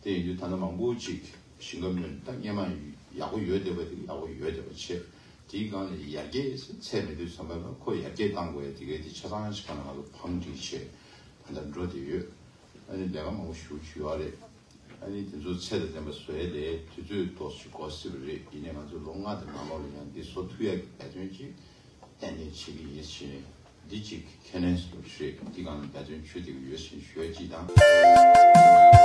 དེ་ཡིན་དུས་ད་ལྟ་མང་པོ་ཅིག་ཞིང་ཁ་རྨོས་ནས་ད་སྔོན་མ་ཡག་པོ་ཡོད་བསྡད་པ་དེ་ཡག་པོ་ཡོད་བསྡད་པ་བྱས། དེའི་སྒང་ལ་ཡར་རྒྱས་ཚད་མེད་དུས་ཙམ་པ་ལ་ཁོ་ཡར་རྒྱས་གཏང་དགོས་ཡ་དེ་གའི་དེ་ཆ་ཚང་ཞིག་ག་ན་ང་ཚོ་བང་སྒྲིག་བྱས་ད་ལྟ་འགྲོ་བསྡད་ཡོད། ཨ་ནི་ལས་ཀ་མང་པོ་ཞེ་པོ་ཅིག་ཡོད་རེད། ཨ་ནི་དེ་ཚོ་ཚད་དང་ལྡན་པ་བཟོ་ཡ་ལས་དུས་ཚོད་ཏོག་ཙམ་འགོར་སྲིད་པ་རེད། ཡིན་ནའི་ང་ཚོ་ལོ་ལྔ་དེ་ནང་ལོགས་ལ་ཡང་འདི་བཟོ་ཐུབ་ཡ་གི་འབད་བརྩོན་ཅིག་ཏན་ཏན་བྱེད་ཀྱི་ཡིན་ཟེར་ནས་འདི་གཅིག་ཁས་ལེན་ཞུ་རེད། འདི་སྒང་ལ་འབད་བརྩོན་བྱེད་བསྡད་ཀྱི་ཡོད་ཟེར་ཞུ་ཡ་གཅིག་དང་།